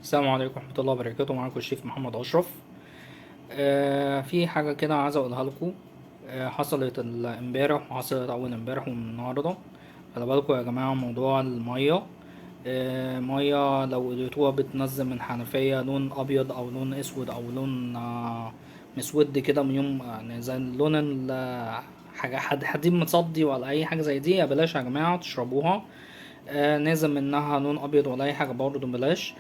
السلام عليكم ورحمة الله وبركاته. معاكم الشيف محمد أشرف. في حاجة كده عايز أقولها لكم. حصلت امبارح وحصلت أول امبارح والنهاردة. خلي بالكم يا جماعة موضوع المية. مية لو قلتوها بتنزل من حنفية لون أبيض أو لون أسود أو لون مسود كده من يوم، يعني زي لون حاجة حديد متصدي ولا أي حاجة زي دي، يا بلاش يا جماعة تشربوها. نازل منها لون أبيض ولا أي حاجة برضه بلاش.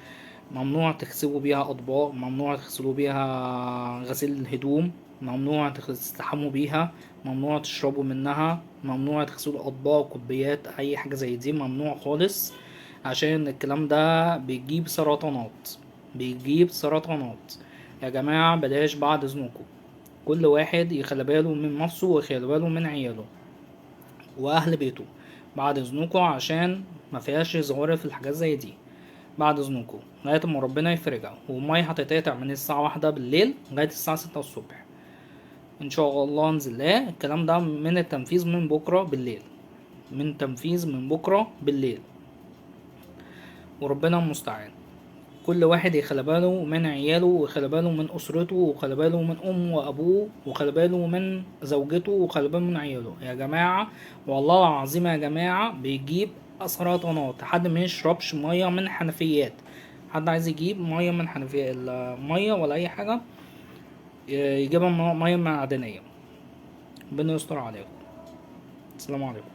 ممنوع تغسلوا بيها أطباق، ممنوع تغسلوا بيها غسيل الهدوم، ممنوع تستحموا بيها، ممنوع تشربوا منها، ممنوع تغسلوا أطباق كوبايات أي حاجة زي دي، ممنوع خالص، عشان الكلام ده بيجيب سرطانات، بيجيب سرطانات يا جماعة. بلاش بعد إذنكم، كل واحد يخلي باله من نفسه ويخلي باله من عياله وأهل بيته بعد إذنكم، عشان ما فيهاش ظواهر في الحاجات زي دي بعد إذنكم لغاية ما ربنا يفرجها. والمية هتتقطع من الساعة 1 بالليل لغاية الساعة 6 الصبح إن شاء الله. انزل الله الكلام ده من التنفيذ من بكرة بالليل، من تنفيذ من بكرة بالليل، وربنا المستعان. كل واحد يخلي باله من عياله ويخلي باله من أسرته ويخلي باله من أمه وأبوه ويخلي باله من زوجته ويخلي باله من عياله يا جماعة. والله العظيم يا جماعة بيجيب سرطانات. حد ما يشربش مية من حنفيات، حد عايز يجيب مية من حنفية المية ولا أي حاجة يجيبها مية معدنية. ربنا يستر عليكم. السلام عليكم.